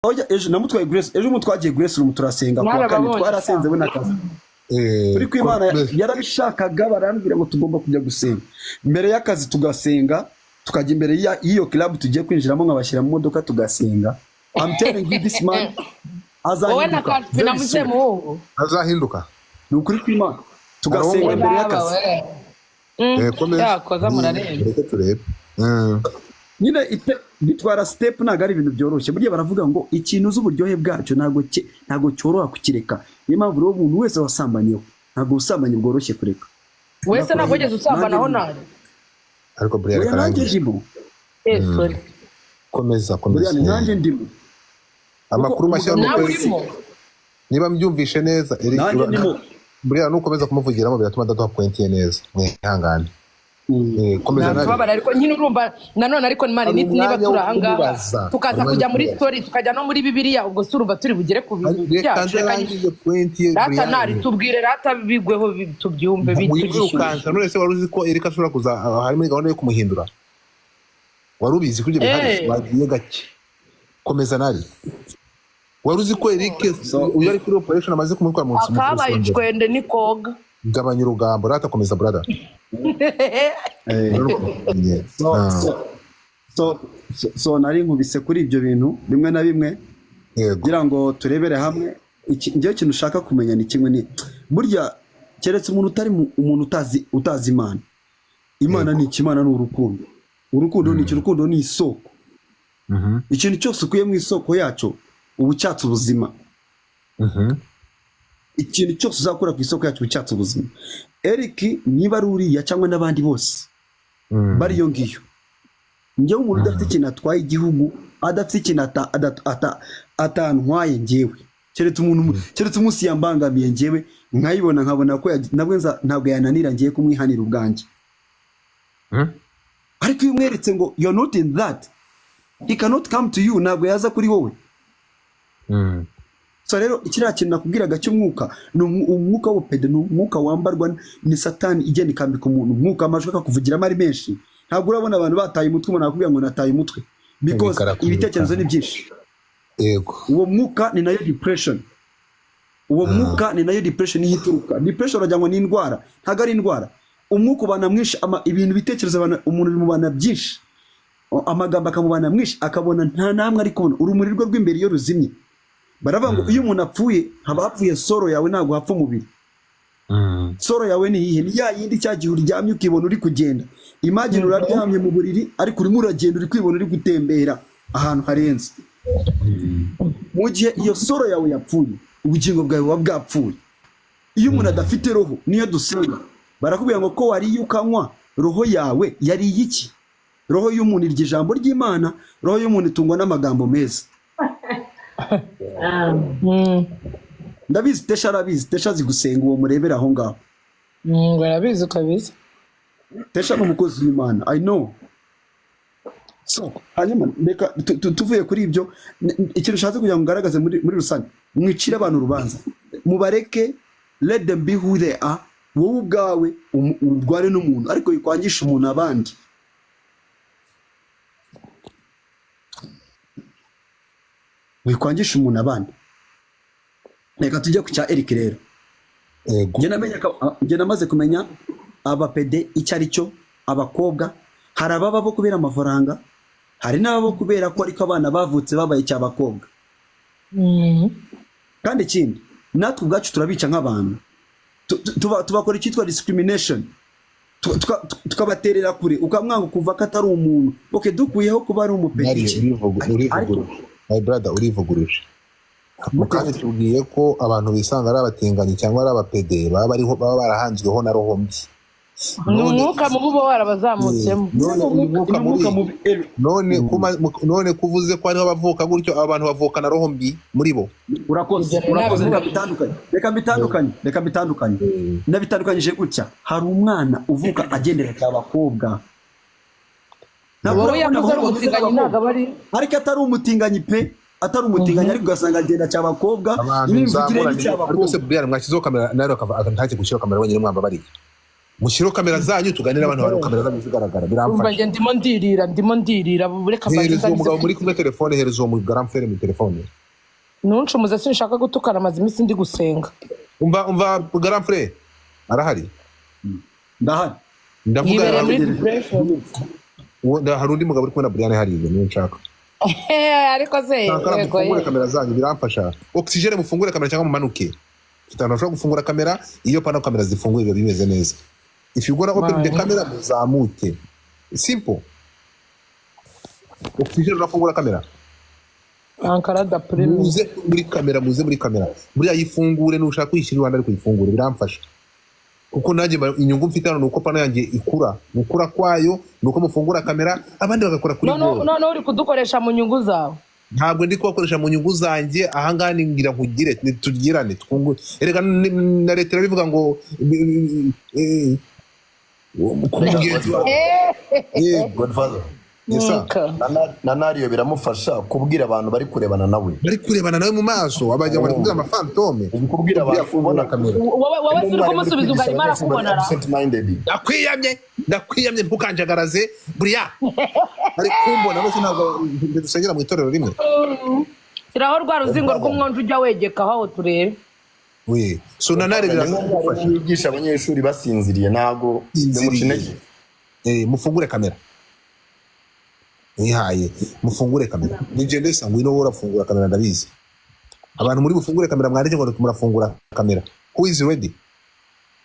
Oya, ejo namutwaye Grace, ejo ubu twagiye Grace Room turasenga kuwa kane. Mwarababonye. Twarasenze we n'akazi. Turi ku Imana yarabishakaga, barambwira ngo tugomba kujya gusenga mbere y'akazi, tugasenga, tukajya imbere y'iyo club tugiye kwinjiramo, nkabashyira mu modoka tugasenga. I'm telling you, this man Wowe na azahinduka Kaspi na very soon. Musemuhungu. Azahinduka. Ni ukuri kw'Imana, tugasenga mbere y'akazi. Komeza. Yakoza murarenze. Reka turebe. Nyine bitwara step, ntabwo ari ibintu byoroshye. Burya baravuga ngo ikintu uzi uburyohe bwacyo ntabwo cyoroha kukireka. Niyo mpamvu rero umuntu wese wasambanyeho, ntabwo ubusambanyi bworoshye kureka. Wese ntabwo wigeze usambanaho Nanjye nawe? Ariko Brian, Oya, nanjye karangiye. ndimo. Eh, sorry. Komeza, komeza. Brian, nanjye ndimo. Amakuru mashya Nawe nuko urimo. Niba mbyumvishe neza, Eric, Nanjye ndimo. Brian, nukomeza kumuvugiramo biratuma adaduha point ye neza, mwihangane. Komeza nawe. Nakubabara, ariko nyine urumva nanone, ariko mani Hari niba umwanya turi wo ahangaha kumubaza. tukaza Hari umwanya kujya wo muri kumubaza. story, tukajya no muri Bibiliya, ubwo se urumva turi bugere ku bintu Reka byacu? nze Reka rangize point ye. Rata Brian. nari tubwire rata, bigweho tubyumve bitugishyushye. Wirukanka. None se wari uzi ko Eric ashobora kuza hari muri gahunda yo kumuhindura? Wari ubizi ko ibyo bihari? Wagiye gake. Komeza nari. Wari uzi ko Eric uyu ari kuri operation, amaze kumutwara mu Akabaye rusengero? icwende ni koga. Gabanya urugambo rata, komeza brother. So, so nari nkubise kuri ibyo bintu bimwe na bimwe kugira ngo turebere hamwe. Njyewe ikintu ushaka kumenya ni kimwe, ni burya keretse umuntu utari umuntu utazi Imana. Imana ni iki? Imana ni urukundo. Urukundo ni iki? Urukundo ni isoko. Ikintu cyose ukuye mu isoko yacyo uba ucyatse ubuzima. Ikintu cyose uzakura ku isoko yacyo uba ucyatse ubuzima. Eric niba ari uriya cyangwa n'abandi bose bari iyo ngiyo, njyewe umuntu udafite ikintu atwaye igihugu, adafite ikintu atantwaye njyewe, keretse umuntu, keretse umunsi yambangamiye njyewe nkayibona, nkabona ko nabwo ntabwo yananira ngiye kumwihanira ubwanjye. Ariko iyo umweretse ngo you're not in that, he cannot come to you, ntabwo yaza kuri wowe. So rero kiriya kintu nakubwiraga cy'umwuka ni umwuka w'ubupede, ni umwuka wambarwa ni Satani igenda ikambika umuntu umwuka, amajwi akakuvugiramo ari menshi. Ntabwo urabona abantu bataye umutwe? Umuntu akakubwira ngo nataye umutwe because Bikarakwiruka. ibitekerezo ni byinshi. Uwo mwuka ni nayo depression. Uwo mwuka ni nayo depression niho ituruka. Depression uragira ngo ni indwara, ntabwo ari indwara. Umwuka ubana mwinshi, ibintu bitekerezo umuntu bimubana byinshi, amagambo akamubana mwinshi, akabona nta namwe ari kubona. Urumuri rwe rw'imbere iyo ruzimye, baravuga ngo iyo umuntu apfuye haba hapfuye soul yawe, ntabwo hapfa umubiri. Soul yawe ni iyihe? Ni ya yindi cya gihe uryamye ukibona uri kugenda. Imagine uraryamye mu buriri ariko urimo uragenda, uri kwibona uri gutembera ahantu harenze. Mu gihe iyo soul yawe yapfuye, ubugingo bwawe buba bwapfuye. Iyo umuntu adafite roho, niyo dusenga barakubwira ngo ko wariye ukanywa, roho yawe yariye iki? Roho y'umuntu irya ijambo ry'Imana. Roho y'umuntu itungwa n'amagambo meza. Ndabizi, Tesha arabizi. Tesha azi gusenga, uwo murebera aho ngaho. Barabizi kabisa. Tesha ni umukozi w'Imana, I know. So hanyuma reka tuvuye kuri ibyo, ikintu ushatse kugira ngo ngaragaze muri rusange, mwicire abantu urubanza, mubareke, let them be who they are. Wowe ubwawe urwane n'umuntu, ariko wikwangisha umuntu abandi, wikwangisha umuntu abandi. Reka tujye ku cya Eric rero. Njye namaze kumenya abapede icyo ari cyo. Abakobwa, hari ababa bo kubera amafaranga, hari n'ababo kubera ko ariko abana bavutse babaye icy'abakobwa. Kandi ikindi, natwe ubwacu turabica nk'abantu. Tubakora icyitwa discrimination, tukabaterera kure, ukamwanga ukumva ko atari umuntu. Okay, dukuyeho kuba ari umupede Nari iki? Urivuguruje, my brother, urivuguruje. Mu kanya tubwiye ko abantu bisanga ari abatinganyi cyangwa ari abapede baba bariho, baba barahanzweho na roho mbi. Ni umwuka mubi uba warabazamutsemo. None uyu mwuka Ni umwuka mubi mubi. None none kuvuze ko hariho abavuka gutyo, abo bantu bavukana roho mbi muri bo. Urakoze. Ibyo rero Urakoze. nabivuga. Reka bitandukanye, reka bitandukanye, reka bitandukanye. Nabitandukanyije gutya: hari umwana uvuka agendera cy'abakobwa. Ntabwo Wowe urabona yakoze ari abahungu bameze umutinganyi nk'abakobwa. ntabwo aba ari Ariko atari umutinganyi pe, atari umutinganyi, ariko ugasanga agenda cy'abakobwa, Abantu n'imivugire nzamura ni ariko se cy'abakobwa. Brian, mwashyizeho kamera nawe akava ntacyo gushyiraho kamera wenyine, mwambabariye. Mushyireho kamera zanyu, tuganire, abantu bari kamera zanyu zigaragara. Urumva. Biramfasha. Njye ndimo ndirira, ndimo ndirira, reka mbanze Hereza uwo mugabo ndangize. muri kumwe telefone, hereza uwo grand frère mu telefone. Ntuncumuze, sinshaka gutukana, amaze iminsi ndi gusenga. Umva, umva, grand frère arahari? Ndahari. Ndavuga. Yibereye muri depression. Hari undi mugabo uri kumwe na Brian hariya, niwe nshaka. Ariko se Sankara, yego. mufungure Ye. kamera zanyu, biramfasha. Oxygene, mufungure kamera cyangwa mumanuke. Mfite ahantu bashobora gufungura kamera. Iyo pano kamera zifunguye biba bimeze neza. If you gonna open the Bye. camera, muzamuke, simple. Oxygene, urafungura kamera? Ankara da prime. Muze muri kamera, muze muri kamera. Buriya yifungure, nushaka kuyishyira iruhande, ariko uyifungure, biramfasha, kuko nanjye inyungu mfite hano ni uko pano yanjye ikura. Gukura kwayo ni uko mufungura kamera, abandi bagakora kuri gol. Noneho uri kudukoresha mu nyungu zawe. Ntabwo ndi kubakoresha mu nyungu zanjye. Ahangaha ni ngira nkugire tugirane, twungure. Erega na leta irabivuga ngo ku mugenzi wawe. Yego. Godfather. Yes, sir. Mwika. Na Nario biramufasha kubwira abantu bari kurebana nawe. Bari kurebana nawe mu maso, abajya bari kubwira amafantome. Uzi kubwira abantu Afungura ubona kamera. Wowe si uri kumusubiza ubwo arimo arakubona ra? Absent minded. Ndakwiyamye, ndakwiyamye, ntukanjagaraze. Buriya bari kumbona bose, ntabwo dusengera mu itorero rimwe. Shyiraho rwa ruzingo rw'umwonjo ujya wegekaho aho turebe. We, so nanare Ni biraza nk'umwarimu kugufasha. wigisha abanyeshuri basinziriye, ntabwo bimuca intege. Mufungure kamera, mwihaye, mufungure kamera. Nigende sa, ngwino wowe, urafungura kamera, ndabizi. Abantu muri bufungure kamera, mwandike ngo murafungura kamera. Who is ready?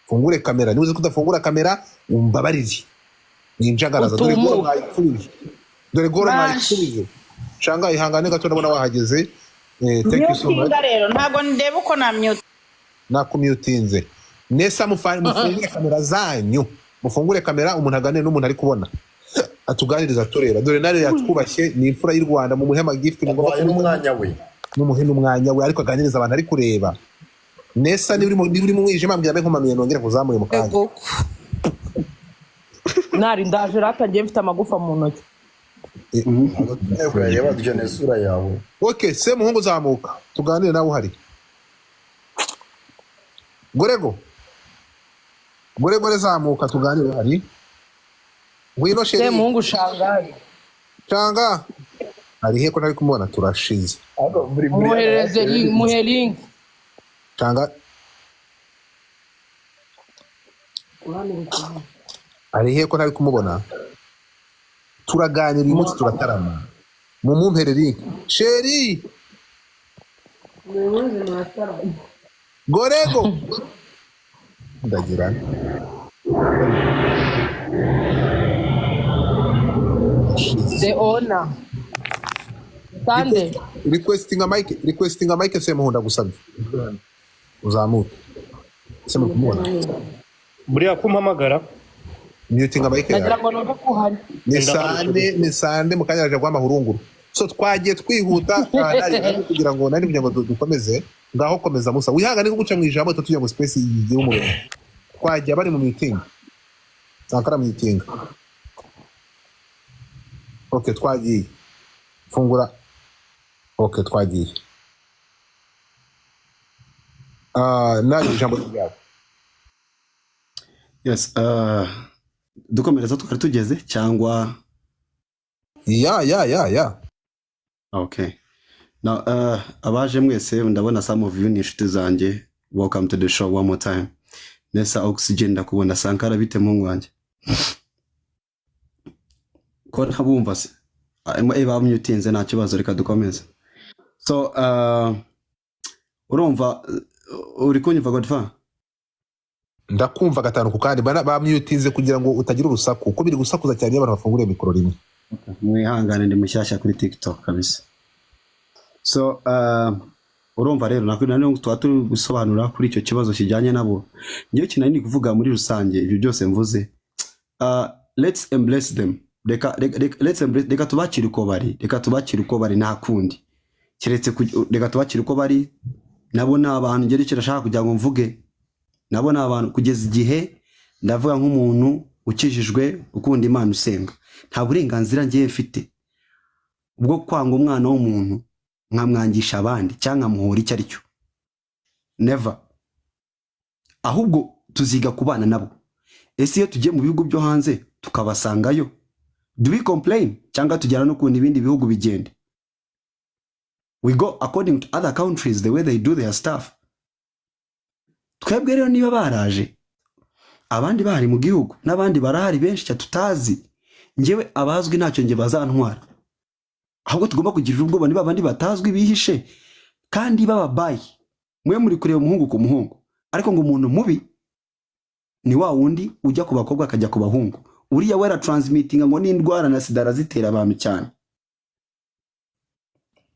Fungure kamera. Niba uzi ko udafungura kamera, umbabarire, ninjagaraza. Dore goro. Utumuke. Mwayipfubije, dore goro. Mwayipfubije. Shanga, ihangane gato, ndabona wahageze. Thank you so much. Myutinga rero, ntabwo ndeba uko namyuta. Nakumyutinze nesa. Mufungure kamera zanyu, mufungure kamera, umuntu aganire n'umuntu ari kubona, atuganiriza tureba. Dore nare yatwubashye, ni imfura y'u Rwanda, mumuhe amagift mugomba Yaguhaye n'umwanya we. Mumuhe n'umwanya we, ariko aganiriza abantu ari kureba. Nesa, niba uri mu mwijima, mbwira mbe nkumanuye nongere nkuzamure mu kanya. Ego. Nari ndaje rata, ngiye mfite amagufa mu ntoki. Kureba dukeneye isura yawe. Okay, se muhungu, zamuka tuganire nawe uhari. Gorego, goregore, zamuka tuganire uhari, ngwino. Se Chérie. muhungu shangaye. Shanga ari he ko ntari kumubona? Turashize. Ariko buri Muhereze link, muhe link. Shanga ari he ko ntari kumubona? Turaganira uyu munsi, turatarama. Mumumpere link. Chérie, gorego, ndagira Turashize. The owner sande. Requestinga mic, requestinga mic. Semuhunda, gusabye uzamuke. Se muri kumubona? Buriya kumpamagara. Mutinga mic Nagira yawe. ngo numve ko uhari. Ni sande, ni sande, mu kanya araje guha amahurunguru. So twagiye twihuta, nari kugira ngo dukomeze. Ngaho komeza musa, wihangane ko guca mu ijambo, tugira ngo space igire umurongo. Twagiye bari mu meeting, Sankara meeting. Okay, twagiye, fungura. Okay, twagiye. Nari ijambo ryawe. Yes, dukomereza twari tugeze cyangwa? Ya. Okay. Now, abaje mwese, ndabona some of you ni inshuti zanjye. Welcome to the show one more time. Nesa, Oxygen, ndakubona. Sankara, bite muhungu wanjye? Ko ntabumva se? Ah, bamyutinze, nta kibazo, reka dukomeze. So, urumva, uri kunyumva, Godfa? Ndakumva gatanu ku kandi. Bamyutinze kugira ngo utagira urusaku, kuko biri gusakuza cyane iyo abantu bafunguriye mikoro rimwe. Mwihangane, ndi mushyashya kuri TikTok kabisa. So urumva rero nako tuba turi gusobanura kuri icyo kibazo kijyanye nabo. Ngewe ikintu nari ndi kuvuga muri rusange, ibyo byose mvuze, let's embrace them. Reka, let's embrace, reka tubakire uko bari, reka tubakire uko bari, nta kundi keretse reka tubakire uko bari. Nabo ni abantu. Ngere icyo nashaka kugira ngo mvuge, nabo ni abantu. Kugeza igihe, ndavuga nk'umuntu ukijijwe, ukunda Imana, usenga, nta burenganzira ngiye mfite bwo kwanga umwana w'umuntu, nkamwangisha abandi cyangwa nkamuhora icyo ari cyo, never. Ahubwo tuziga kubana nabo. Ese iyo tugiye mu bihugu byo hanze tukabasangayo, do we complain cyangwa tujyana n'ukuntu ibindi bihugu bigenda? We go according to other countries, the way they do their stuff. Twebwe rero niba baraje, abandi bahari mu gihugu, n'abandi barahari benshi cyane tutazi, njyewe abazwi ntacyo njye bazantwara. Ahubwo tugomba kugirira ubwoba niba abandi batazwi bihishe kandi bababaye. Mwe muri kureba umuhungu ku muhungu, ariko ngo umuntu mubi ni wa wundi ujya ku bakobwa akajya ku bahungu. Uriya we aratransmittinga ngo n'indwara na sida arazitera abantu cyane.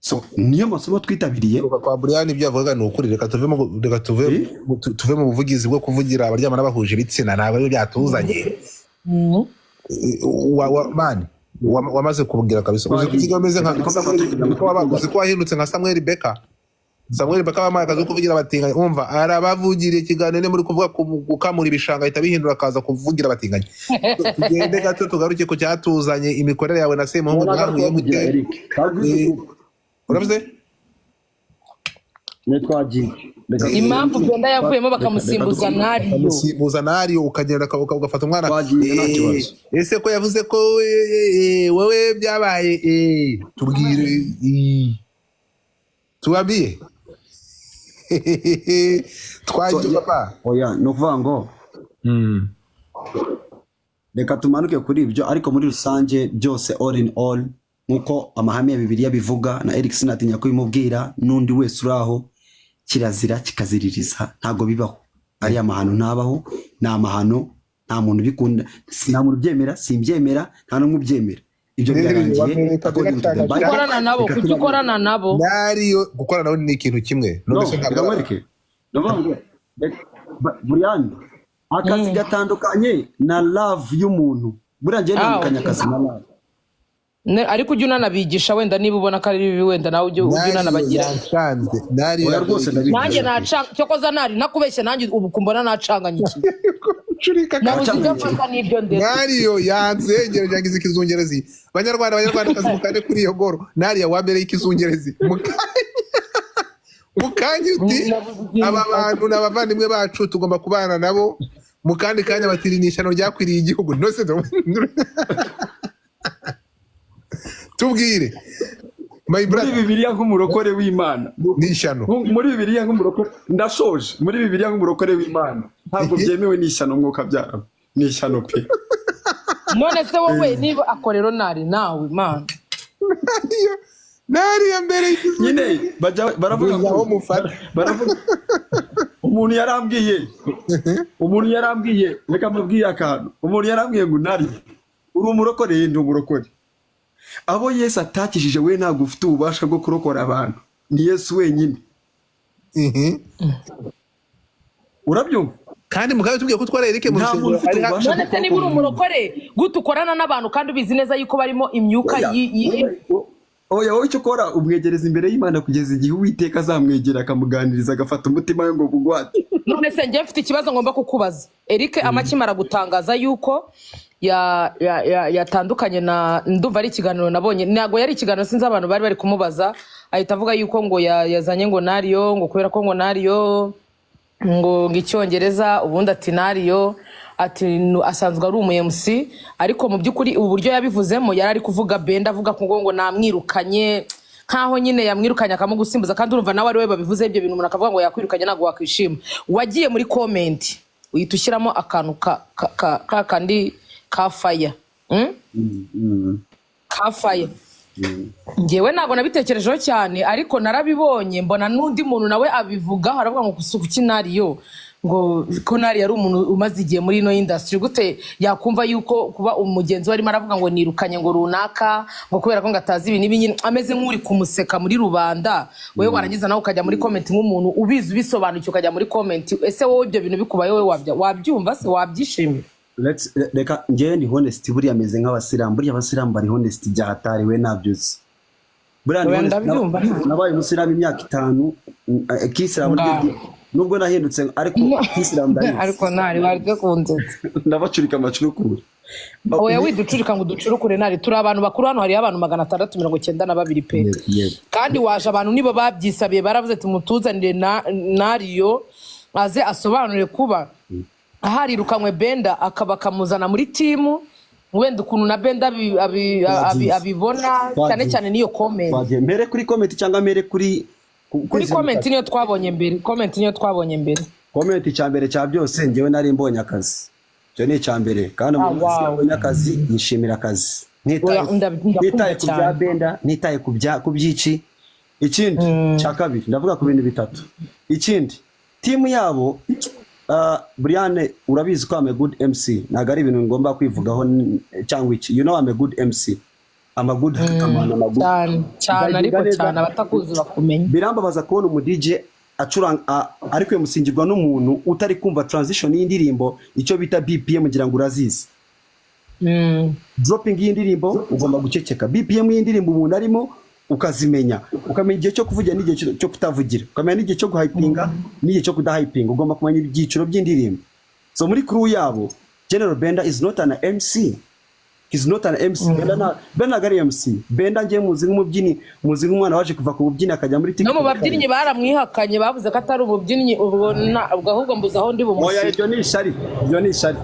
So niyo masomo twitabiriye. Kwa Brian, ibyo yavugaga ni ukuri. Reka tuve mu reka tuve Eh? tuve mu buvugizi bwo kuvugira abaryamana bahuje ibitsina, ntabwo aribyo byatuzanye. Man, wamaze kubwira kabisa, uzi ko usigaye umeze nka uzi ko wahindutse nka Samuel Becker. Samuel Becker bamuhaye akazi ko kuvugira abatinganyi, umva arabavugira ikiganiro ni muri kuvuga gukamura ibishanga, ahita bihindura akaza kuvugira abatinganyi. Tugende gato tugaruke ku cyatuzanye, imikorere yawe na Semuhungu mwahuye mute? Eric. Uravuze? Twagiye. Impamvu Benda yavuyemo bakamusimbuza Nariyo. Bakamusimbuza Nariyo, ukagenda ugafata umwana. Twagiye, nta kibazo. Ese ko yavuze ko wowe byabaye, tubwire, tubabwiye twagiye papa. Oya, ni ukuvuga ngo reka tumanuke kuri ibyo, ariko muri rusange byose, all in all, nk'uko amahame ya Bibiliya bivuga, na Eric sinatinya kubimubwira n'undi wese uri aho, kirazira kikaziririza, ntabwo bibaho. Ariya mahano ntabaho, ni amahano, nta muntu ubikunda, nta muntu ubyemera, simbyemera, nta n'umwe ubyemera. Ibyo birarangiye according to the Bible. Ukorana nabo? Reka Kuki ukorana nabo? Nariyo, gukorana nawe ni ikintu kimwe. No, None se reka ntabwo nkwereke. Ni ukuvuga ngo, Brian, akazi gatandukanye na love y'umuntu. Buriya njyewe ntandukanye akazi na love. Ariko ujye unanabigisha, wenda niba ubona ko ari bibi, wenda nawe ujye Nariyo unanabagira. yanshanze Nariyo. Oya, rwose ndabigisha. Nanjye nacanga, cyokoza nari nakubeshye, nanjye ubu kumbona nacanganye iki. Curika. Nabuze ibyo mfata n'ibyo ndetse. Nariyo yanzengere, yangize ikizungerezi. Banyarwanda, banyarwandakazi, mukande kuri iyo goro Nariya wambereye ikizungerezi mukanya uti aba bantu ni abavandimwe bacu, tugomba kubana nabo. Mu kandi kanya batiri ni ishyano ryakwiriye igihugu. Nose tubwire, my Muri brother. Bibiliya nk'umurokore w'Imana, Ni ishyano. Muri Bibiliya nk'umurokore, ndashoje, muri Bibiliya nk'umurokore w'Imana ntabwo byemewe, ni ishyano, mwuka byara ni ishyano pe. None se wowe niba akorero nari nawe mana? Nariyo, Nariya mbere Nyine bajya baravuga aho ngo mufata. Baravuga, umuntu yarambwiye, reka mbabwiye akantu, umuntu yarambwiye ngo: "Nari uri umurokore?" Ndi umurokore. Abo Yesu atakijije, we ntabwo ufite ububasha bwo kurokora abantu, ni Yesu wenyine. Urabyumva? Kandi mukaba tubwiye ko utwara Eric mu Nta muntu rusengero ufite ari ububasha. None se niba uri umurokore, gute ukorana n'abantu kandi ubizi neza yuko barimo imyuka? Oya, oya, wowe icyo ukora umwegereza imbere y'Imana kugeza igihe Uwiteka azamwegera akamuganiriza, agafata umutima we ngo bugwate. None se njye mfite ikibazo ngomba kukubaza. Eric amakimara gutangaza yuko yatandukanye na, ndumva ari ikiganiro nabonye, ntabwo yari ikiganiro, sinzi abantu bari bari kumubaza, ahita avuga yuko ngo yazanye ngo Nariyo, ngo kubera ko ngo Nariyo ngo icyongereza, ubundi ati Nariyo ati asanzwe ari umu MC. Ariko mu by'ukuri ubu buryo yabivuzemo, yari ari kuvuga Benda, avuga ko ngo namwirukanye, nkaho nyine yamwirukanye akamugusimbuza, kandi urumva nawe ari we babivuze ibyo bintu. Umuntu akavuga ngo yakwirukanye, ntabwo wakwishima. Wagiye muri comment uhita ushyiramo akantu ka kandi ka fire, Ka fire. Njyewe ntabwo nabitekerejeho cyane, ariko narabibonye, mbona n'undi muntu nawe abivugaho, aravuga ngo kuki Nariyo, ngo ko Nari yari umuntu umaze igihe muri ino industry, gute yakumva yuko kuba umugenzi we arimo aravuga ngo nirukanye ngo runaka, ngo kubera ko ngo atazi ibi n'ibi, nyine ameze nk'uri kumuseka muri rubanda? Wowe warangiza nawe ukajya muri comment nk'umuntu ubizi, ubisobanukiwe, ukajya muri comment. Ese wowe ibyo bintu bikubaye, wowe wabyumva se, wabyishimira? Reka njyewe ni honest. Buriya ameze nk'abasilamu, buriya abasilamu bari honest byahatari, we nabyutse buriya ni Oya, honest. ndabyumva. Nabaye umusilamu imyaka 5, kisilamu. Ngaho. Nubwo nahindutse, ariko kisilamu ndayizi. Ariko Ntari waryo kunzetsa. Ndabacurika amacurukure. Oya, widucurika ngo uducurukure Ntari, turi abantu bakuru hano, hariyo abantu 692 pe. Yego. Kandi waje, abantu nibo babyisabiye, baravuze ati mutuzanire Nariyo aze asobanure kuba Harirukanywe Benda, akaba akamuzana muri team, wenda ukuntu na Benda Twagiye. abibona cyane. Twagiye. Cyane niyo comment. Twagiye. Mbere kuri comment cyangwa mbere kuri Kuri comment niyo twabonye mbere, comment niyo twabonye mbere. Comment, icya mbere cya byose, njyewe nari mbonye akazi, icyo ni icya mbere, kandi umuntu wese yabonye akazi yishimira akazi. Oya, ndakumva Ntitaye ku bya cyane. Benda, ntitaye ku by'iki. Ikindi cya kabiri, ndavuga ku bintu bitatu. Ikindi, team yabo, Brian, urabizi ko I'm a good MC. Ntabwo ari ibintu ngomba kwivugaho cyangwa iki. You know I'm a good MC, I'm a good man, I'm a good Cyane cyane, ariko Ndayiga neza. cyane abatakuzi bakumenya. Birambabaza kubona umu DJ acuranga ari kwemusingirwa n'umuntu utari kumva transition y'indirimbo, icyo bita BPM, ngira ngo urazizi. Dropping y'indirimbo ugomba guceceka, BPM y'indirimbo umuntu arimo ukazimenya, ukamenya igihe cyo kuvugira n'igihe cyo kutavugira, ukamenya n'igihe cyo guhypinga n'igihe cyo kudahypinga. Ugomba kumenya ibyiciro by'indirimbo. So muri crew yabo, General Benda is not an MC. He's not an MC. Benda ntabwo ari MC. Benda njye muzi nk'umubyinnyi, muzi nk'umwana waje kuva ku bubyinnyi akajya muri No mu TikTok. babyinnyi baramwihakanye, bavuze ko atari umubyinnyi. Ubwo ubwo ahubwo mbuze aho ndi Oya, bumushyire. Iryo ni ishyari, iryo ni ishyari.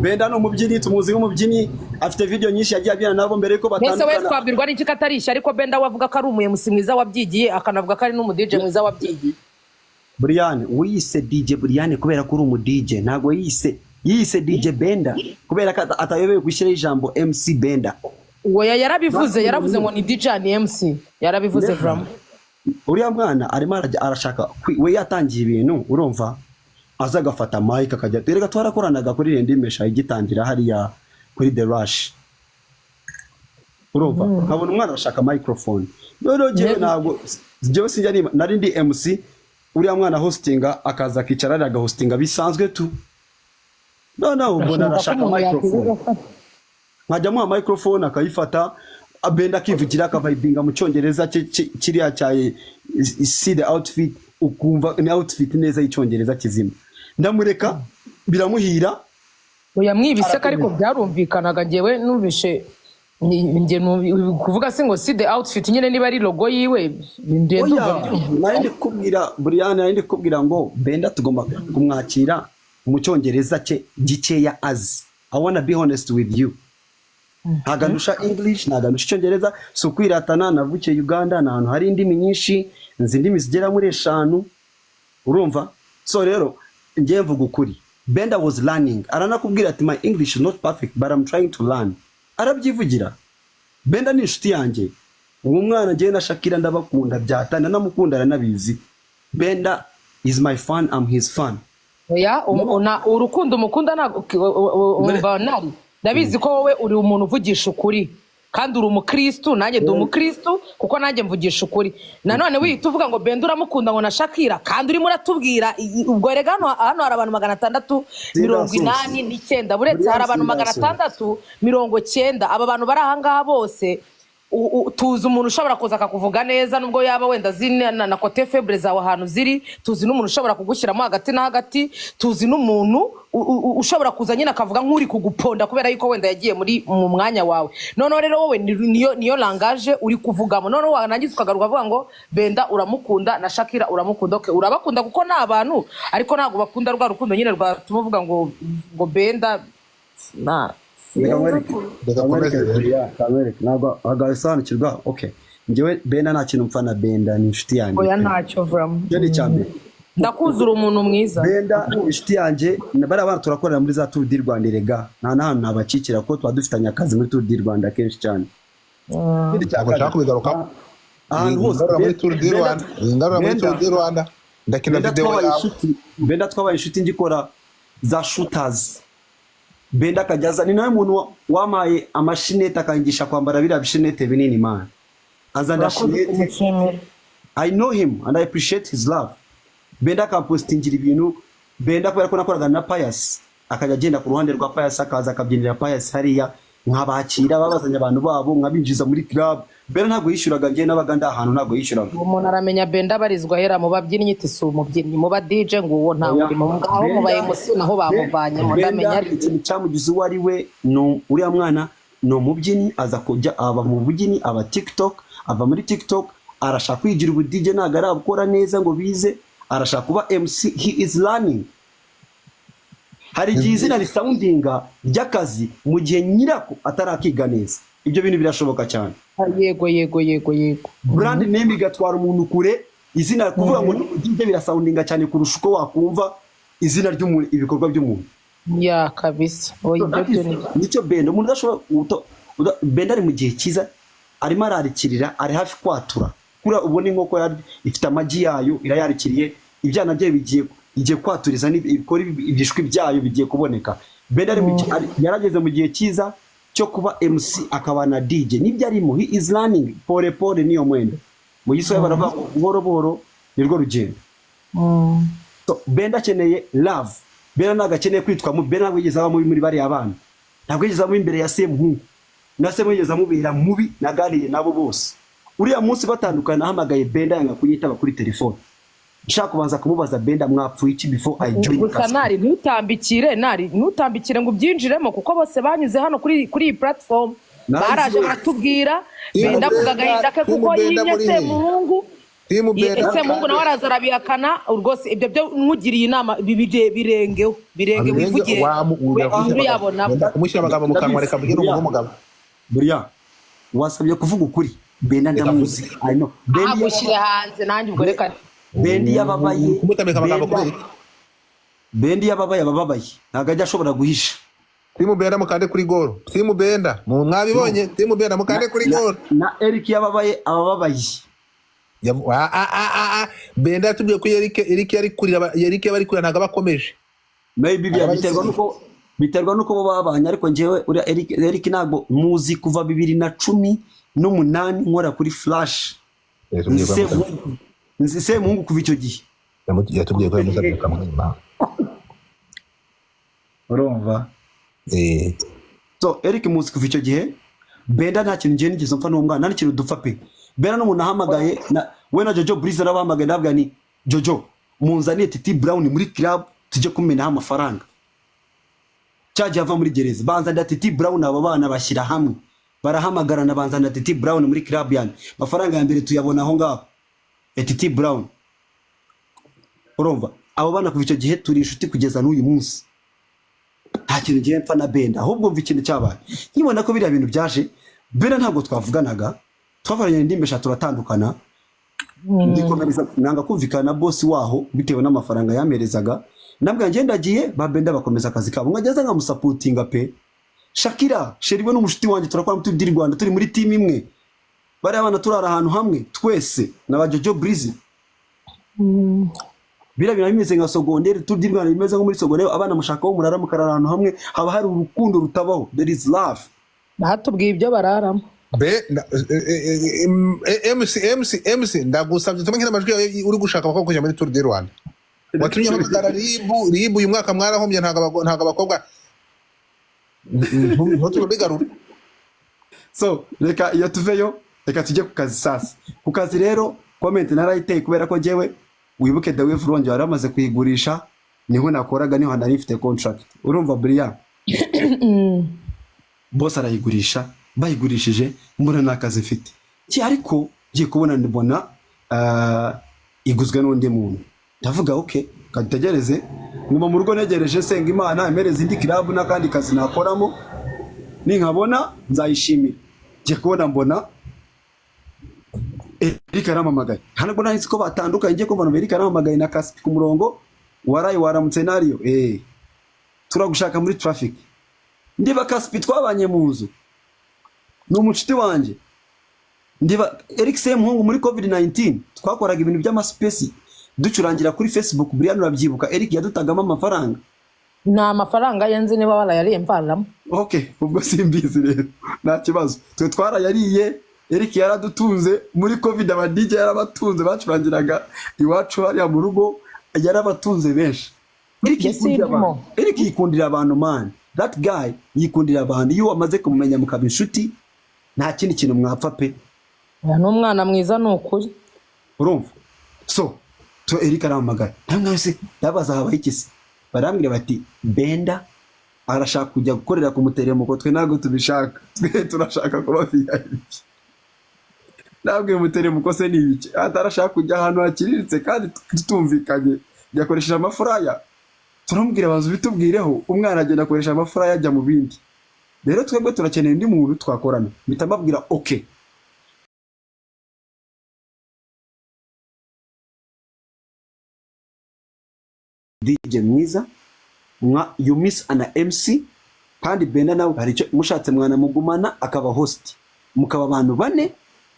Benda ni umubyinnyi, tumuzi nk'umubyinnyi, afite video nyinshi yagiye abyina nabo mbere yuko Mbese we batandukana. twabwirwa n'iki ko atari ishyari, ariko Benda we avuga ko ari umu MC mwiza wabyigiye, akanavuga ko ari n'umu DJ mwiza wabyigiye? Brian wiyise DJ Brian kubera ko uri umu DJ, ntabwo yiyise DJ Benda kubera ko atayobewe gushyiraho ijambo MC Benda. Oya, yarabivuze, yaravuze ngo ni DJ ni MC, yarabivuze vraiment. Uriya mwana arimo arashaka we yatangiye ibintu, urumva, aza agafata mic akajya. Erega twarakoranaga kuri Rendimesha igitangira hariya kuri The Rush, urumva, nkabona umwana arashaka microphone. Noneho njyewe ntabwo, njyewe sinjya nari ndi MC, uriya mwana hostinga, akaza akicara hariya agahostinga bisanzwe tu. Noneho mbona arashaka microphone, nkajya amuha microphone akayifata, Benda akivugira, akavibinga mu Cyongereza cye kiriya cya "see the outfit", ukumva ni outfit neza y'Icyongereza kizima. Ndamureka biramuhira. Oya, mwibiseka, ariko byarumvikanaga. Njyewe numvishe njye kuvuga se ngo "see the outfit" nyine niba ari logo yiwe, njye ndumva Oya, byumvikana. nari ndi kukubwira, Brian, nari ndi kukubwira ngo Benda tugomba kumwakira mu Cyongereza cye gikeya azi. I wanna be honest with you, ntabwo andusha English, ntabwo andusha Icyongereza. Si ukwiratana, navukiye Uganda, ni ahantu hari indimi nyinshi, nzi indimi zigera muri 5, urumva. So rero njyewe mvuga ukuri, Benda was learning. Aranakubwira ati: "My English is not perfect, but I'm trying to learn." Arabyivugira. Benda ni inshuti yanjye. Uwo mwana, njyewe na Shakira ndabakunda byatana, namukunda, aranabizi. Benda is my fan, I'm his fan. Oya, urukundo umukunda ntabwo umva nari ndabizi ko wowe uri umuntu uvugisha ukuri kandi uri umukristu, nanjye ndi umukristu, kuko nanjye mvugisha ukuri. Nanone wihita uvuga ngo Benda uramukunda, ngo na Shakira, kandi urimo uratubwira ubwo rega hano hari abantu 689, buretse hari abantu 690. Aba bantu bari ahangaha bose tuzi umuntu ushobora kuza akakuvuga neza nubwo yaba wenda azi na côté faible zawe ahantu ziri, tuzi n'umuntu ushobora kugushyiramo hagati na hagati, tuzi n'umuntu ushobora kuza nyine akavuga nk'uri kuguponda kubera yuko wenda yagiye muri mu mwanya wawe. Noneho rero wowe niyo langage uri kuvugamo, noneho warangiza ukagaruka ukavuga ngo Benda uramukunda na Shakira uramukunda. Okay, urabakunda kuko ni abantu, ariko ntabwo bakunda rwa rukundo nyine rwatuma uvuga ngo Benda na Reka nkwereke. Reka Nkwereke, akomeze. Julia, nkwereke. Ntabwo agasobanukirwa. Okay, njyewe Benda nta kintu mpfa na Benda, ni inshuti yanjye. Oya, ntacyo vramo. Icyo ni icya mbere. Ndakuzura, umuntu mwiza. Benda ni inshuti yanjye, bariya bana turakorera muri za Tour du Rwanda. Erega nta n'ahantu nabakikira kuko tuba dufitanye akazi muri Tour du Rwanda kenshi cyane. Ikindi cya Ntabwo nshaka kabiri, kubigarukaho. ahantu hose Ingarura muri Tour du Rwanda, ingarura muri Tour du Rwanda, ndakina Benda video twabaye yawe. inshuti, Benda twabaye inshuti ngikora za shooters. Benda akajya aza, ni nawe muntu wampaye amashinete, akanyigisha kwambara biriya bishinete binini, man, azana Urakoze shinete. kumushimira. I know him and I appreciate his love. Benda akampostingira ibintu. Benda kubera ko nakoraga na Pius, akajya agenda ku ruhande rwa Pius, akaza akabyinira Pius hariya, nkabakira babazanye abantu babo, nkabinjiza muri club. Benda ntabwo yishyuraga, njye nabaga ndi ahantu, ntabwo yishyuraga. Umuntu aramenya Benda abarizwa hera mu babyinnyi, iti si umubyinnyi, mu ba DJ ngo uwo ntawe urimo ngaho, mu ba MC naho bamuvanyemo, ndamenya Benda ari ikintu cyamugize uwo ari we ni uriya mwana, ni umubyinnyi, aza kujya aba mu bubyinnyi, aba TikTok, ava muri TikTok arashaka kwigira ubu DJ, ntabwo arabukora neza ngo bize, arashaka kuba MC, he is learning. Hari igihe izina risoundinga ry'akazi mu gihe nyirako atarakiga neza. Ibyo bintu birashoboka cyane. Yego yego yego yego Brand name igatwara umuntu kure. Izina, kuvuga ngo ni DJ, birasoundinga cyane kurusha uko wakumva izina ry'umuntu, ibikorwa by'umuntu. Ya, kabisa. Oya, ibyo byo ni Nicyo Benda, umuntu udashobora Benda ari mu gihe cyiza, arimo ararikirira, ari hafi kwatura. Kuriya ubona inkoko ifite amagi yayo, irayarikiriye, ibyana byayo bigiye, igiye kwaturiza, ibikora ibishwi byayo bigiye kuboneka. Benda ari mu gihe- yarageze mu gihe cyiza cyo kuba MC akaba na DJ. Nibyo arimo, he is learning pole pole, niyo mwenda mu Giswahili baravuga ngo buhoro buhoro nirwo rugendo. So, Benda akeneye love. Benda ntabwo akeneye kwitwa mubi. Benda ntabwo yigeze aba mubi muri bariya bana, ntabwo yigeze aba mubi imbere ya Semuhungu, na Semuhungu yigeze amubera mubi. Naganiriye nabo bose uriya munsi batandukana, nahamagaye Benda yanga kunyitaba kuri telefone, nshaka kubanza kumubaza: "Benda, mwapfuye iki?" before I join Gusa Kaspi. Nari ntutambikire, nari ntutambikire ngo ubyinjiremo, kuko bose banyuze hano kuri iyi platform, Narabizi. baraje baratubwira. Team Benda avuga Benda, agahinda ke Team kuko Benda yimye muri he? Semuhungu. Team Benda. Semuhungu nawe araza arabihakana rwose. Ibyo byo nkugiriye inama, birengeho, birenge, wivugire we uyabona. Kumushyira amagambo mu kanwa, reka mvugire umuntu w'umugabo. Buriya wasabye kuvuga ukuri. Benda ndamuzi, I know Benda. Agushyire hanze, nanjye ubwo reka. Benda iyo ababaye, Kumutamika amagambo kubera iki? Benda iyo ababaye aba ababaye, ntabwo ajya ashobora guhisha. Team Benda, mukande kuri goro. Team Benda, mwabibonye? Team Benda, mukande kuri goro. Na Eric iyo ababaye aba ababaye. Ah, ah, ah, ah, ah. Benda yatubwiye ko Eric yari kurira, Eric yari kurira, ntabwo aba akomeje. Maybe Araba biterwa nuko bo babanye, ariko njyewe uriya Eric ntabwo muzi kuva 2018 nkora kuri Flash. Yatubwiye ko Nzi Semuhungu kuva icyo gihe. Yatubwiye ko yamusabye akamwima. Urumva? Eh. So Eric muzi kuva icyo gihe. Benda nta kintu ngiye nigeze mpfa n'uwo mwana, nta n'ikintu dupfa pe. Benda n'umuntu ahamagaye na we na Jojo Breeze, arabahamagaye, ndababwira ni Jojo, munzaniye Titi Brown muri club tujye kumenaho amafaranga. Cyagiye ava muri gereza, banzanira Titi Brown, abo bana bashyira hamwe, barahamagarana, banzanira Titi Brown muri club yanjye. Amafaranga ya mbere tuyabona aho ngaho ya Titi Brown. Urumva, abo bana kuva icyo gihe turi inshuti kugeza n'uyu munsi. Nta kintu ngiye mpfa na Benda. Ahubwo mva ikintu cyabaye, nkibona ko biriya bintu byaje, Benda ntabwo twavuganaga, twakoranye indimi eshatu turatandukana, ndikomereza, nanga kumvikana na boss waho bitewe n'amafaranga yamperezaga. Nabwo njye ndagiye, ba Benda bakomeza akazi kabo, nkageza nkamusupportinga pe. Shakira chérie we n'umushuti wanjye, turakora muri Tour du Rwanda, turi muri team imwe, bariya bana turara ahantu hamwe twese na ba Jojo Breezy. Biriya bintu bimeze nka secondaire. Tour du Rwanda bimeze nko muri secondaire, abana mushaka aho murara, mukarara ahantu hamwe, haba hari urukundo rutabaho, there is love. Batubwiye ibyo bararamo. Be MC, MC, MC, ndagusabye tume nkina amajwi yawe uri gushaka abakobwa kujya muri Tour du Rwanda. Watumye hamagara RIB. RIB uyu mwaka mwarahombye, ntabwo abakobwa ntutume bigarura. So reka iyo tuveyo, reka tujye ku kazi sasa. Ku kazi rero, comment narayiteye kubera ko njyewe, wibuke, The Wave Lounge wari wamaze kuyigurisha, niho nakoraga, niho nari mfite contract. Urumva buriya bose arayigurisha, bayigurishije mbona nta kazi mfite. Ariko ngiye kubona mbona iguzwe n'undi muntu, ndavuga: "Ok, kadutegereze." Nguma mu rugo ntegereje, senga Imana impereza indi club n'akandi kazi nakoramo, ninkabona nzayishimira. Ngiye kubona mbona Eric arampamagaye. Ntabwo nari nzi ko batandukanye. Ngiye kumva numva Eric arampamagaye na Kaspi ku murongo: "Waraye, waramutse nariyo, turagushaka muri traffic." Ndiba Kaspi twabanye mu nzu, ni umucuti wanjye. Ndiba Eric Semuhungu muri COVID-19 twakoraga ibintu by'amaspace, ducurangira kuri Facebook. Brian, urabyibuka? Eric yadutagamo amafaranga. Ni amafaranga ye nzi, niba warayariye mvanamo. Ok, ubwo simbizi rero, nta kibazo, twe twarayariye. Eric yaradutunze muri COVID, aba DJ yarabatunze, bacurangiraga iwacu hariya mu rugo, yarabatunze benshi. Eric Njye yikundira sindimo. abantu. Eric yikundira abantu, man, that guy yikundira abantu. Iyo wamaze kumumenya mukaba inshuti, nta kindi kintu mwapfa pe. Oya, ni umwana mwiza, ni ukuri. Urumva, so Eric arampamagara, namwe se ndabaza habaye iki se? Barambwira bati Benda arashaka kujya gukorera ku muteremuko, twe ntabwo tubishaka, twe turashaka kuba VIP. Nabwiye umuteremuko se ni ibiki? Atarashaka kujya ahantu hakiriritse kandi tutumvikanye, yakoresheje amafuraya. Turamubwira, banza ubitubwireho. Umwana agenda akoresha amafaranga yajya mu bindi. Rero twebwe turakeneye undi muntu twakorana. Mpita mbabwira okay. DJ mwiza mwa you miss ana MC, kandi Benda nawe hari icyo mushatse mwanamugumana akaba host, mukaba abantu bane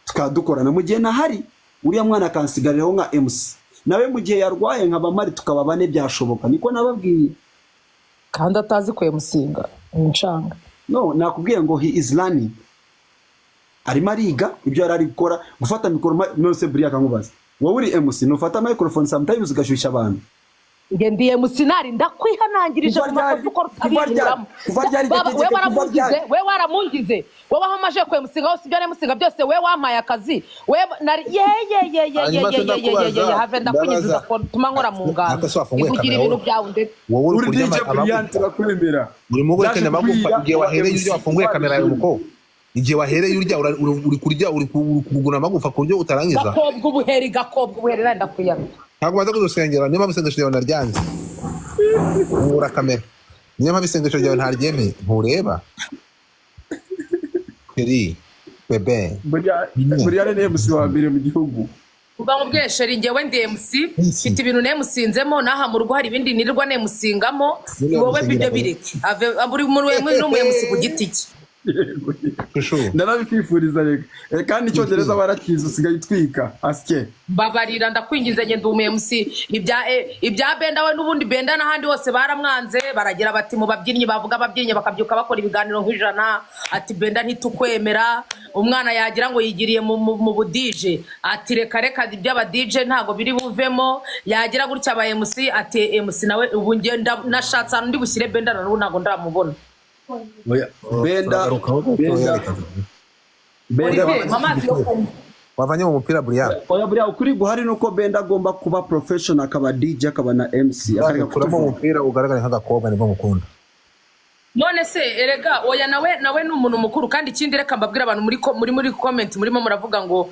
tukaba dukorana. Mu gihe nahari uriya mwana akansigariraho nka MC, nawe mu gihe yarwaye nkaba mpari, tukaba bane, byashoboka. Niko nababwiye. Kandi atazi kwemusinga incanga. No, nakubwiye ngo he is learning, arimo ariga ibyo yari ari gukora, gufata mikoro. None buriya akankubaza, wowe uri MC, nufata microphone sometimes ugashyushya abantu. Nge ndi MC nari ndakwihanangirije Kuva mu makosa ryari? ukora Kuva ryari? utabihinduramo. Kuva ryari? Baba, Tegeko, we kuva waramungize. ryari? We waramungize, wowe aho amaje kwemusinga hose, ibyo nemusinga byose, we wampaye akazi, we nari ye ye ye ye ye. Hanyuma Ye se ye ye ye ndakubaza, ye, have ndakunyiza. ndabaza. Tuma nkora mu ngano. Aka se wafunguye Ivugira kamera ibintu wowe? byawe ndetse Wowe uri Uri kurya DJ Brian, amagufa. turakwemera. Urimo Byaje guhekenya amagufa kukwira igihe kuba wahereye MC. urya, wafunguye kamera yawe muko. Igihe wahereye urya, uri kurya, uri kuguguna amagufa ku buryo utarangiza. Gakobwa ubuheri, gakobwa ubuheri, nari ndakwiyamye. Ntabwo baza kudusengera, niyo mpamvu isengesho ryawe naryanze. Ubura kamera, niyo mpamvu isengesho ryawe ntaryemeye, ntureba keri bebe. Brian ni MC wa mbere mu gihugu. Uba nkubwiye chéri, njyewe ndi MC, mfite ibintu nemusinzemo n'aha mu rugo, hari ibindi nirirwa nemusingamo. Niba Wowe musingira ibyo kure. bireke. Buri muntu wemewe n'umu MC ku giti cye. Shushu. Ndanabikwifuriza reka. Kandi icyongereza barakizi, usigaye utwika asye. Mbabarira, ndakwinginze, ngenda umu MC. Ibya Benda we n'ubundi Benda n'ahandi hose baramwanze, baragira bati mu babyinnyi bavuga ababyinnyi bakabyuka bakora ibiganiro nk'ijana, ati Benda ntitukwemera. Umwana yagira ngo yigiriye mu budije, ati reka reka, iby'aba DJ ntabwo biri buvemo. Yagira gutya aba MC, ati MC nawe. Ubu ngenda nashatse ahantu ndi bushyire Benda, na n'ubu ntabwo ndamubona. Oya, Benda, Benda, Benda. Olivier, mpa amazi yo kunywa. Wavanye mu mupira, Brian. Oya, buriya ukuri guhari nuko Benda agomba kuba professional, akaba DJ, akaba na MC, akareka Kuramo kutuvuga. umupira ugaragara nk'agakobwa, nibwo mukunda. None se erega oya, nawe ni umuntu mukuru. Kandi ikindi, reka mbabwire abantu muri comment murimo muravuga ngo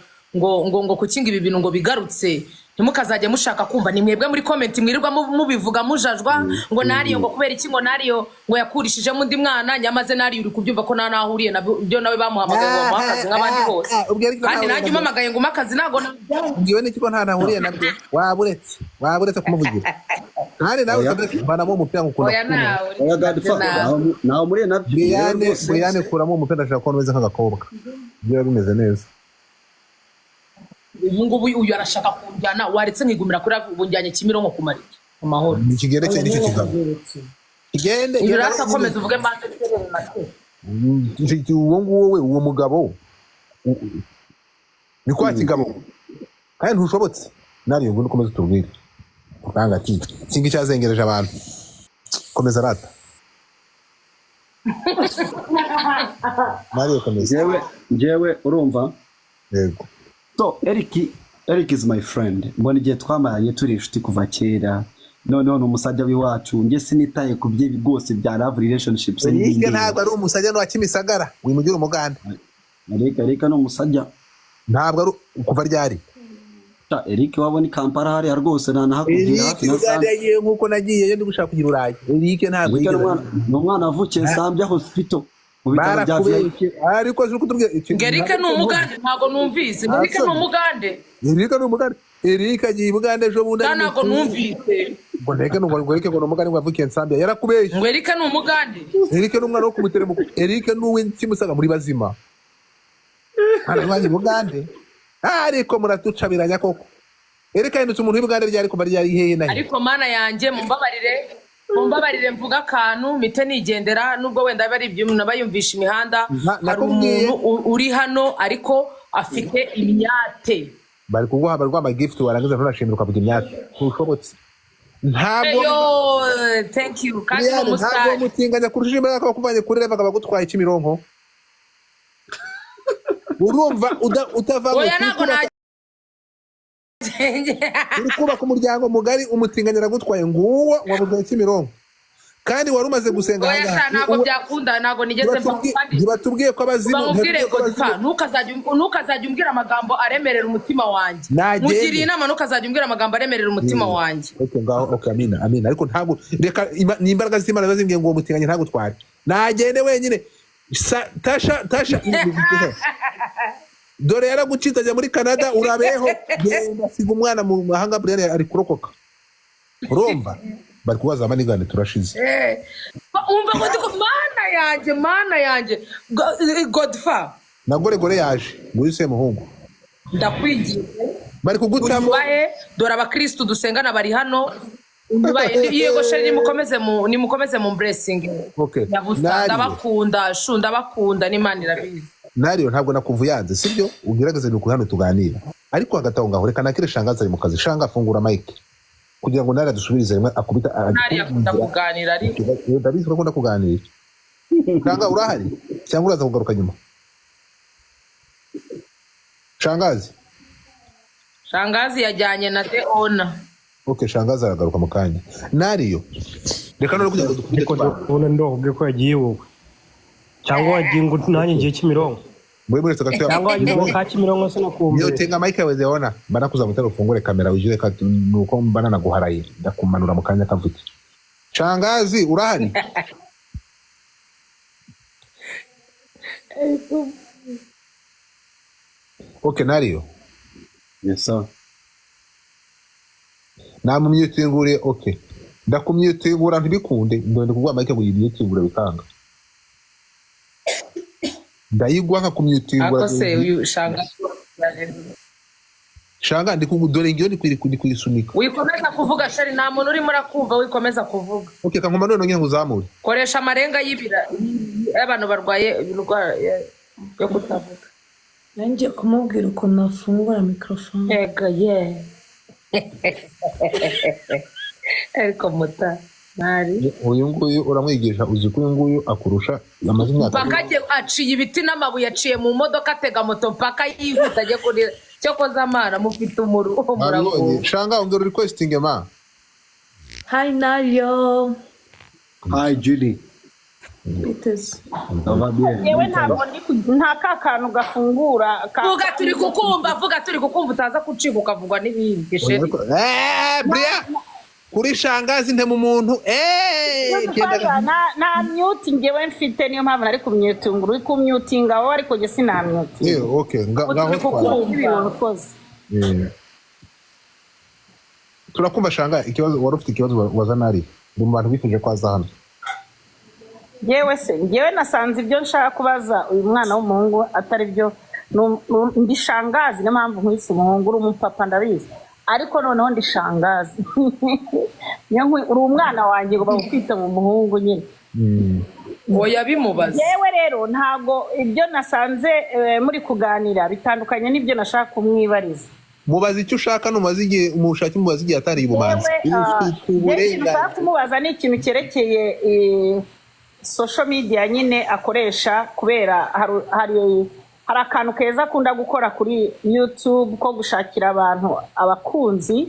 kuki ngo ibi bintu ngo bigarutse, ntimukazajya mushaka kumva ni mwebwe muri comment mwirirwa mubivuga mujajwa ngo nariyo, ngo kubera iki, ngo nariyo ngo yakurishijemo undi mwana. Nyamaze nariyo uri kubyumva ko nta naho ahuriye nabyo, nawe bamuhamagaye ngo bamuhe akazi nk'abandi bose. Ah, ubwo ariko Kandi ntawe nanjye umpamagaye ngo umpe akazi ntabwo nabyanga. Ubwiwe n'iki ko nta ntahuriye nabyo? Waba uretse kumuvugira kandi nawe Oya. ukavanamo umupira ngo ukunda Oya. kunywa. Nawe Oya Godfather, nawe. Ntawe muriye nabyo. Brian. Rero rwose. Brian, kuramo umupira, ndashaka kubona umeze nk'agakobwa, biba bimeze neza. Ubu ngubu uyu arashaka kunjyana, waretse nkigumira kuri ubu, njyanye Kimironko kumara iki mu mahoro. Ni kigende cye nicyo kigabo kigende. Uyu rero akomeza uvuge mbanze nserere na Uwo nguwo we, uwo mugabo ni kwa kigabo kandi ntushobotse nariyo. Ngundi ukomeze utubwire ukanga ati singa icyazengereje abantu, komeza rata nariyo, komeza. Njyewe urumva. Yego. So Eric is my friend. Mbona igihe twamaranye turi inshuti kuva kera. Noneho ni umusajya w'iwacu. Njye sinitaye ku bye rwose bya love relationships Eric n'ibindi. ntabwo ari umusajya n'uwa Kimisagara, wimugira umuganda. Eric ni umusajya. Ntabwo ari, kuva ryari? Ta, Eric wabo ni Kampala hariya rwose, ntanahakubwira Eric hafi na Uganda Sambya. yagiye nk'uko nagiyeyo ndi gushaka kugira urayi. Eric ntabwo Eric ni yigeze umwana wavukiye Sambya Hospital mu bitaro bya VIP. Barakubeshye ariko si kutubwira Ngo Eric ni umugande? Ntabwo numvise. Ngo Eric ni umugande? Eric ni umugande, Eric agiye i Bugande ejo bundi. Nta, ntabwo numvise. Ngo ndeke ngo Eric ngo ni umugande, ngo yavukiye Nsambya, yarakubeshye. Ngo Eric ni umugande? Eric ni umwana wo kumuteremuko, Eric ni uw'Ikimusaga muri bazima hano iwanyu i Bugande, ariko muratucabiranya koko. Eric yahindutse umuntu w'i Bugande ryari, kuva ryari, hehe na he? Ariko mana yanjye, mumbabarire, mumbabarire mvuga akantu mpite nigendera, nubwo wenda biba ari iby'umuntu aba yumvisha imihanda. Hari Nakubwiye. umuntu uri hano ariko afite imyate. Bari kuguha, bari guha amagift, warangiza ntunashimira, ukavuga imyaka, ntushobotse ntabwo. Yo, thank you. Kandi ni Liliane, ntabwo umusitari. mutinganya kurusha imbaraga bakuvanye kuri reva akaba Kimironko, urumva utavanywe Oya, ntabwo uri kubaka umuryango mugari, umutinganya aragutwaye, nguwo wabuzanye Kimironko. Kandi wari umaze gusenga Oya ahangaha. sha, ntabwo byakunda, ntabwo nigeze mva kandi Ntibatubwiye ko abazimu, bamubwire ntibatubwiye ko Godfa, abazimu ntukazajya umbwira amagambo aremerera umutima wanjye. Nagende. Mugiriye inama, ntukazajya umbwira amagambo aremerera umutima wanjye. Okay, ngaho, okay, amina, amina. Ariko ntabwo, reka ni imbaraga z'Imana ziba zimbwiye ngo uwo mutinganya ntagutware, nagende wenyine. Tasha, Tasha, dore yaragucitse ajya muri Canada, urabeho. Genda, siga umwana mu mahanga. Brian ari kurokoka, urumva bari kubaza amanigane, turashize. Umva ngo mana yanjye, mana yanjye. Godfa. Na Gore Gore yaje muri Semuhungu. Ndakwinginze. Bari kugutamo. Unyubahe, dore abakirisitu dusengana bari hano, unyubahe. Yego chéri, nimukomeze mu blessing. Okay. Nyabusa. Nario. Ndabakunda shu, ndabakunda n'Imana irabizi. Nario, ntabwo nakuvuyanze, sibyo? Ugerageze, ni ukuri hano tuganira, ariko hagati aho ngaho reka nakire Shangazi, ari mu kazi. Shanga, afungura mic kugira ngo Nari adusubirize rimwe akubita. Ntari akunda kuganira ariko. Ndabizi ko akunda kuganira. Shanga, urahari cyangwa uraza kugaruka nyuma, Shangazi? Shangazi yajyanye na Deona. Okay, Shangazi aragaruka mu kanya. Nariyo, reka none kugira ngo dukubite Ariko ndabona ndokubwiye ko yagiye wowe, cyangwa wagiye ngo nanjye ngiye Kimironko. Muri muri gato. Cyangwa wagize ngo ka Kimironko sinakumbuye. Niyo tenga mic yawe zeona bana kuzamutera, ufungure kamera ujye ka nuko mbana naguharaye, ndakumanura mu kanya kavuke. Shangazi, urahari? Okay, Nariyo. Yes sir. Namumyutinguriye. Okay, ndakumyutingura ntibikunde, ndonde kuguha mic ngo yimyutingure bikanga, ndayigwa nkakumyutingura. Ako se uyu Shangazi? Shanga, ndi dore ngiyo ndi kuyisunika. Wikomeza kuvuga chéri, nta muntu urimo urakumva, wikomeza kuvuga. Okay, kankoma none ngiye nguzamure. Koresha amarenga y'ibira y'abantu barwaye indwara yo kutavuga. Nanjye kumubwira ukuntu afungura mikorofone. Yego ye, ariko muta ntari. Uyu nguyu uramwigisha, uzi ko uyu nguyu akurusha amaze imyaka. Mpaka aciye ibiti n'amabuye, aciye mu modoka, atega moto mpaka yihuta ajye kuri cyokoza. Amana mufite umuru. Nabibonye. Shanga, ongera requesting ma. Hi Nario. Hi Julie. Biteze. Ça va bien? Yewe, ntabwo nta ka kantu gafungura Vuga turi kukumva, vuga turi kukumva, utaza gucika ukavugwa n'ibindi chéri. Eh, Bria, kuri Shangazi ntema umuntu, eh, genda. Nta mute ngewe mfite, niyo mpamvu nari kumyutinga. Uri kumyutinga wowe, ariko njye sinamyutinga. Eh, okay, ngaho Turi twara. kukumva. Ibintu ukoze. Eh. Turakumva Shanga, ikibazo wari ufite, ikibazo waza nari ndi mu bantu bifuje ko aza hano. Yewe se, ngewe nasanze ibyo nshaka kubaza uyu mwana w'umuhungu atari byo. Ndi shangazi, niyo mpamvu nkwise umuhungu. Uri umupapa ndabizi, ariko noneho ndi shangazi. Niyo uri umwana wanjye, ngo bagukwita mu muhungu nyine. Oya, bimubaze. Yewe rero, ntabwo ibyo nasanze muri kuganira bitandukanye n'ibyo nashaka kumwibariza. Mubaze icyo ushaka, numaze igihe umushake, mubaze igihe yatariye ubumanzi. Yewe, Ufite njye ikintu nshaka uburenganzira. kumubaza ni ikintu cyerekeye social media nyine akoresha, kubera hari akantu keza akunda gukora kuri YouTube ko gushakira abantu abakunzi.